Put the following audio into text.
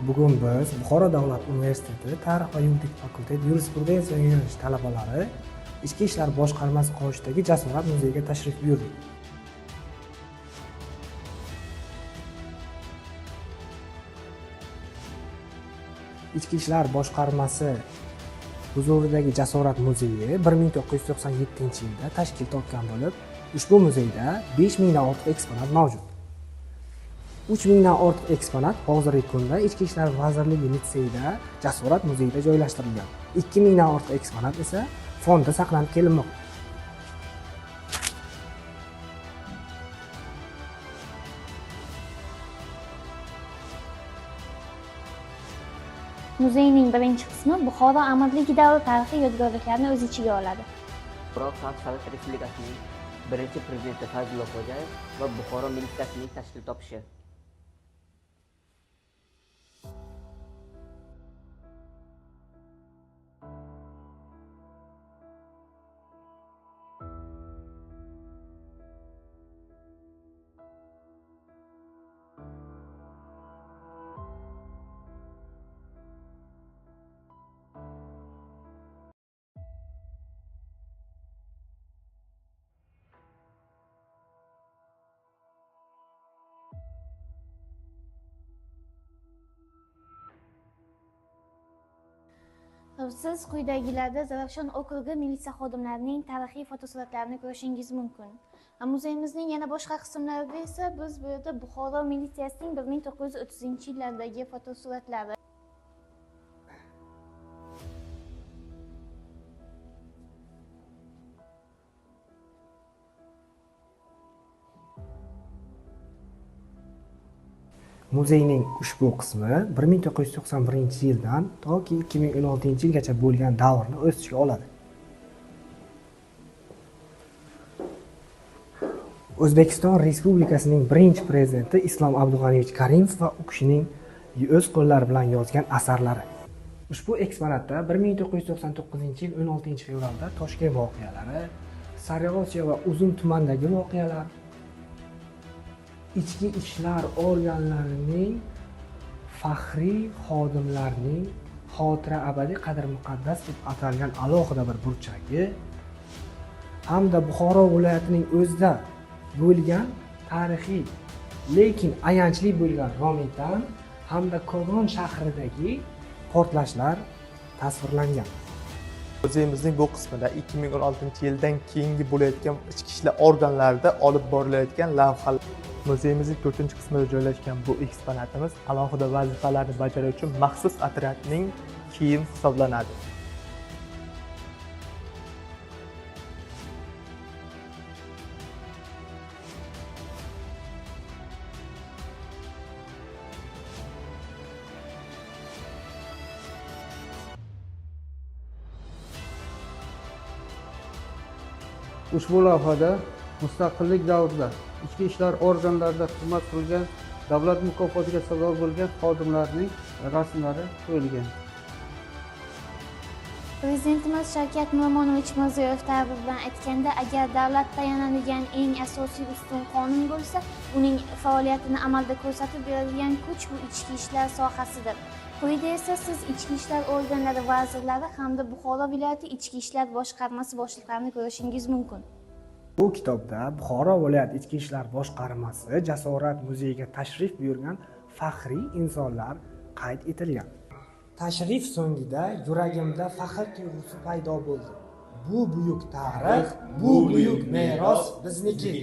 Bugun biz Buxoro davlat universiteti Tarix va yuridik fakulteti yurisprudensiya yo'nalishi talabalari Ichki ishlar boshqarmasi qoshidagi Jasorat muzeyiga tashrif buyurdik. Ichki ishlar boshqarmasi huzuridagi Jasorat muzeyi 1997-yilda tashkil topgan bo'lib, ushbu muzeyda 5000 dan ortiq eksponat mavjud. 3000 dan ortiq eksponat hozirgi kunda Ichki ishlar vazirligi litseyida Jasorat muzeyida joylashtirilgan. 2000 dan ortiq eksponat esa fondda saqlanib kelinmoqda. Muzeyning birinchi qismi Buxoro amirligi davri tarixiy yodgorliklarini o'z ichiga oladi. Buxoro Xalq Sovet Respublikasining birinchi prezidenti Fayzulla Xo'jayev va Buxoro militsiyasining tashkil topishi. Siz quyidagilarda Zarafshon okrugi militsiya xodimlarining tarixiy fotosuratlarini ko'rishingiz mumkin. Muzeyimizning yana boshqa qismlarida esa biz bu yerda Buxoro militsiyasining 1930-yillardagi fotosuratlari, Muzeyning ushbu qismi 1991-yildan toki 2016-yilgacha bo'lgan davrni o'z ichiga oladi. O'zbekiston Respublikasining birinchi prezidenti Islom Abdug'aniyevich Karimov va u kishining o'z qo'llari bilan yozgan asarlari. Ushbu eksponatda 1999-yil 16-fevralda Toshkent voqealari, Sariosiyo va Uzun tumandagi voqealar, ichki ishlar organlarining faxriy xodimlarining xotira abadiy qadr muqaddas deb atalgan alohida bir burchagi hamda Buxoro viloyatining o'zida bo'lgan tarixiy, lekin ayanchli bo'lgan Romitan hamda Kogon shahridagi portlashlar tasvirlangan. Muzeyimizning bu qismida 2016-yildan keyingi bo'layotgan ichki ishlar organlarida olib borilayotgan lavhalar. Muzeyimizning 4-qismida joylashgan bu eksponatimiz alohida vazifalarni bajaruvchi maxsus otryadning kiyim hisoblanadi. Ushbu lavhada mustaqillik davrida ichki ishlar organlarida xizmat qilgan, davlat mukofotiga sazovor bo'lgan xodimlarning rasmlari qo'yilgan. Prezidentimiz Shavkat Miromonovich Mirziyoyev ta'biri bilan aytganda, agar davlat tayanadigan eng asosiy ustun qonun bo'lsa, uning faoliyatini amalda ko'rsatib beradigan kuch bu ichki ishlar sohasidir. Quyida esa siz ichki ishlar organlari vazirlari hamda Buxoro viloyati ichki ishlar boshqarmasi boshliqlarini ko'rishingiz mumkin. Bu kitobda Buxoro viloyati ichki ishlar boshqarmasi Jasorat muzeyiga tashrif buyurgan faxriy insonlar qayd etilgan. Tashrif so'ngida yuragimda faxr tuyg'usi paydo bo'ldi. Bu buyuk tarix, bu buyuk meros bizniki.